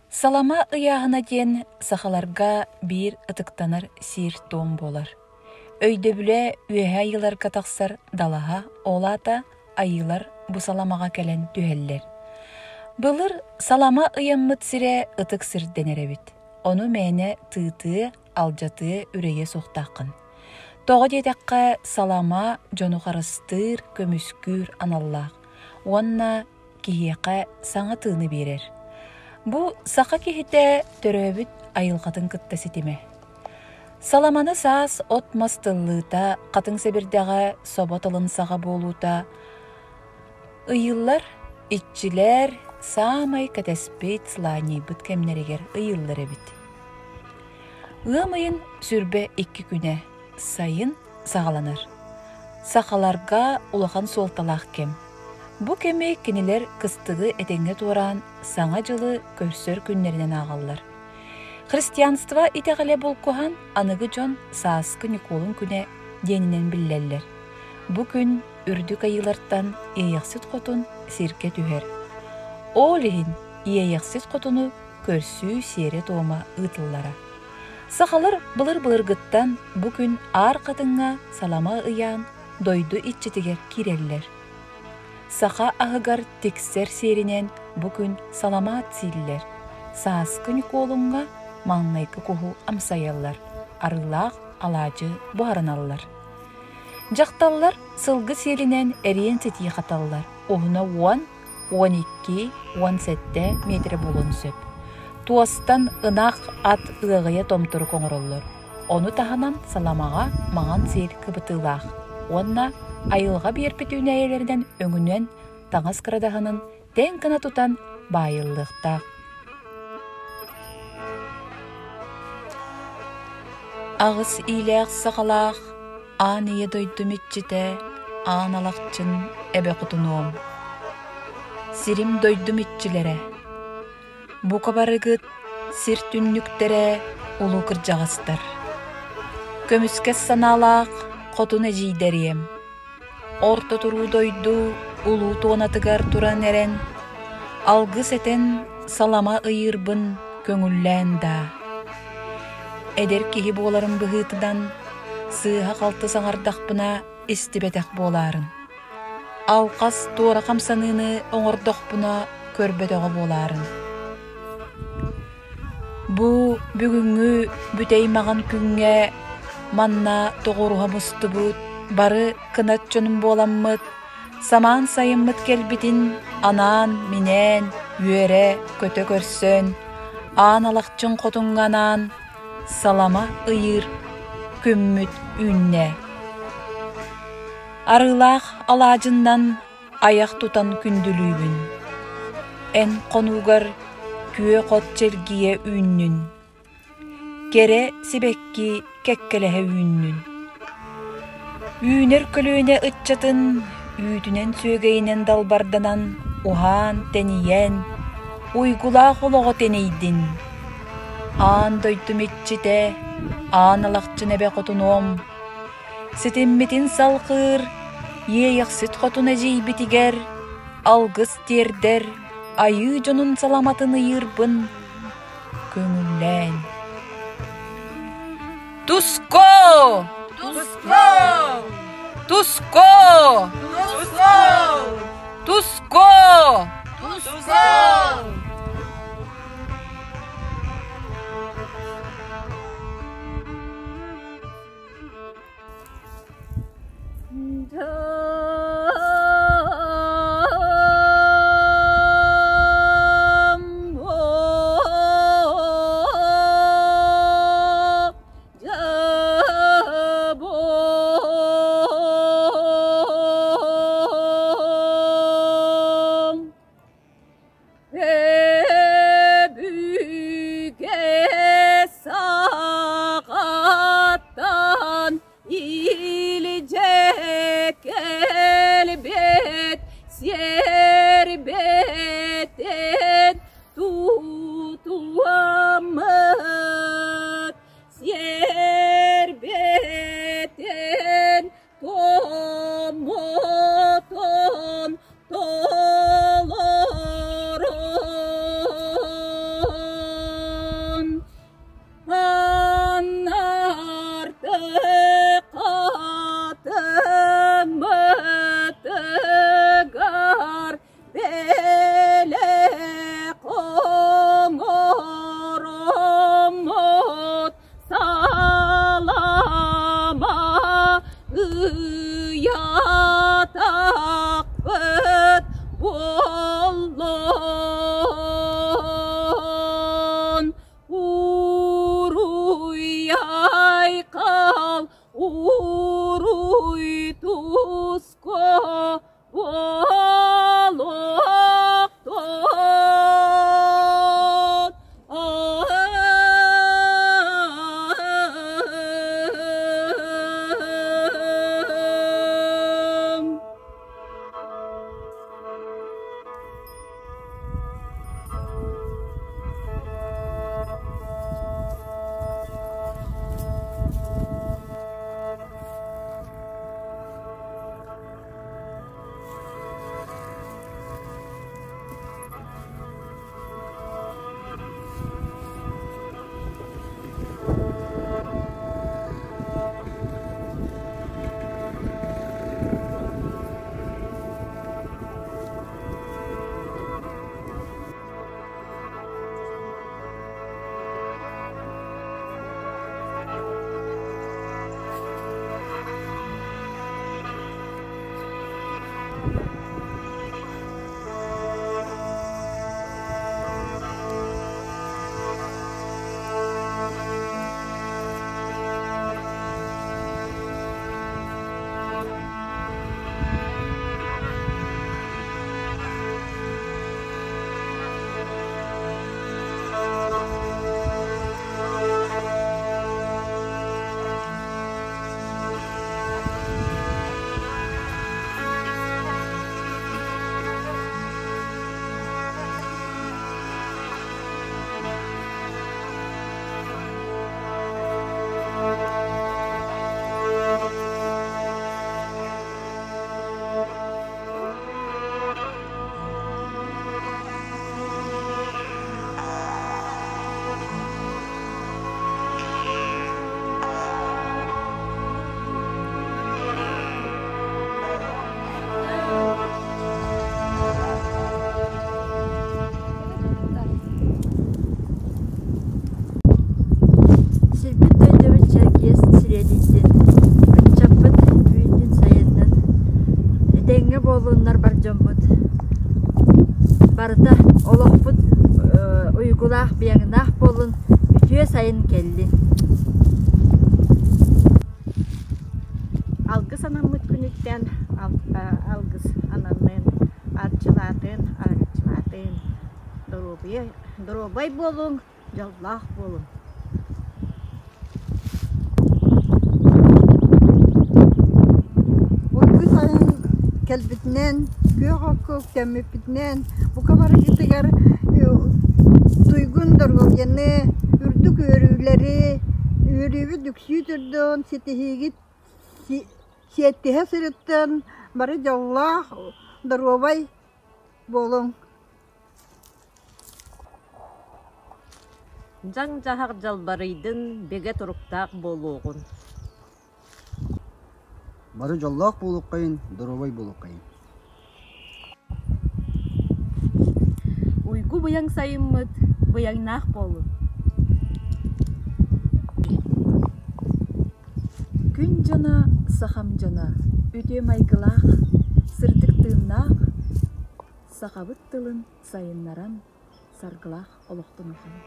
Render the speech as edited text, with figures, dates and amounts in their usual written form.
Салама ыйааһына диэн сахаларга биир ытыктанар сиэр-туом буолар. Өйдөбүлэ үөһээ айыыларга тахсар далаһа, ол аата айыылар бу саламаҕа кэлэн түһэллэр. Былыр салама ыйаммыт сирэ ытык сир дэнэр эбит. Ону мээнэ тыытыа, алдьатыа, үрэйиэ суохтааххын. Тоҕо диэтэххэ, салама дьону харыстыыр, көмүскүүр аналлаах уонна киһиэхэ саҥа тыыны биэрэр. Бу саха киһитэ төрөөбүт айылҕатын кытта ситимэ. Саламаны саас от-мас тыллыыта, хатыҥ сэбирдэҕэ собо тылын саҕа буолуута ыйыллар, иччилэр саамай кэтэспит, сылаанньыйбыт кэмнэригэр ыйыллар эбит. Ыам ыйын 22 күнэ сайын саҕаланар. Сахаларга улахан суолталаах кэм. Бу кэми кинилэр кыстыгы этэҥҥэ туораан Саҥа дьылы көрсөр күннэринэн ааҕаллар. Христианство итэҕэлэ булкуһан аныгы дьон сааскы Ньукуолун күнэ диэнинэн биллэллэр. Бу күн үрдүк айыылартан Иэйэхсит Хотун сиргэ түһэр. Ол иһин Иэйэхсит Хотуну көрсүү сиэрэ-туома ыытыллара. Сахалар былыр-былыргыттан бу күн Аар Хатыҥҥа салама ыйаан дойду иччитигэр киирэллэр. Саха аһыгар тиксэр сиэринэн бу күн саламаат сииллэр, сааскы Ньукуолуҥҥа маҥнайгы куһу амсайаллар, арыылаах алаадьы буһарыналлар. Дьахталлар сылгы сиэлинэн эриэн ситии хаталлар, уһуна 10, 12, 17 миэтэрэ буолуон сөп. Туостан ынах, ат ыаҕайа томторук оҥороллор. Ону таһынан саламаҕа маҥан сиэл кыбытыылаах уонна айылҕа биэрбит үүнээйилэринэн өҥүнэн таҥас кырадаһынын тэҥ гына тутан баайыллыахтаах. Аҕыс иилээх саҕалаах аан ийэ дойдум иччитэ Аан Алахчын эбэ хотунуом. Сирим дойдум иччилэрэ. Бука барыгыт сир түннүктэрэ улуу кырдьаҕастар. Көмүскэс санаалаах хотун эдьиийдэриэм. Орто туруу дойду улуу туонатыгар туран эрэн, алгыс этэн салама ыйыырбын көҥүллээн даа. Эдэр киһи буоларым быһыытынан сыыһа-халты саҥардахпына истибэтэх буолаарыҥ. Алҕас туора хамсаныыны оҥордохпуна көрбөтөҕө буолаарыҥ. Бу бүгүҥҥү бүтэй маҕан күҥҥэ манна тоҕуоруһа мустубут бары кынат дьонум буоламмыт, самаан сайыммыт кэлбитин анаан-минээн үөрэ-көтө көрсөн, аан алахчын хотуҥҥа анаан салама ыйыыр күммүт үүннэ. Арыылаах алаадьыннан айах тутан күндүлүүбүн. Эн хонуугар күөх от чэлгийэ үүннүн, кэрэ сибэкки кэккэлэһэ үүннүн. Үүнэр көлүөнэ ыччатын үүтүнэн-сүөгэйинэн далбарданан, уһаан-тэнийэн, уйгулаах олоҕо тэнийдин. Аан дойдум иччитэ, аан алахчын эбэ хотунуом, Ситиммитин салҕыыр Иэйэхсит хотун эдьиийбитигэр алгыс тиэрдэр айыы дьонун саламатын ыйыырбын көҥүллээн. Туско! Туско! Туско! Туско! Туско! Туско! буоллуннар бар дьоммут. Барыта олохпут уйгулаах, быйаҥнаах буоллун, үтүө сайын кэллин. Алгыс анаммыт күнүттэн алгыс ананнын, арчылаатын, арчылаатын. Доруобуйа, доруобай буолуҥ, дьоллоох буолуҥ. Уйгу сайын кэлбитинэн, күөх окко үктэммиппитинэн, бука барыгытыгар туйгун доруобуйаны, үрдүк үөрүүлэри, үөрүүбүт үксүү турдун, ситиһиигит сиэттиһэ сырыттын, бары дьоллоох, доруобай буолуҥ. Дьаҥ-дьаһах дьалбарыйдын, бигэ туруктаах буолуоҕун. Бары дьоллоох буолуоххайын, доруобай буолуоххайын. Уйгу быйаҥ сайыммыт быйаҥнаах буоллун. Күн дьоно, сахам дьоно, үтүө майгылаах, сырдык тыыннаах, сахабыт тылын сайыннаран саргылаах олохтонуоххайын.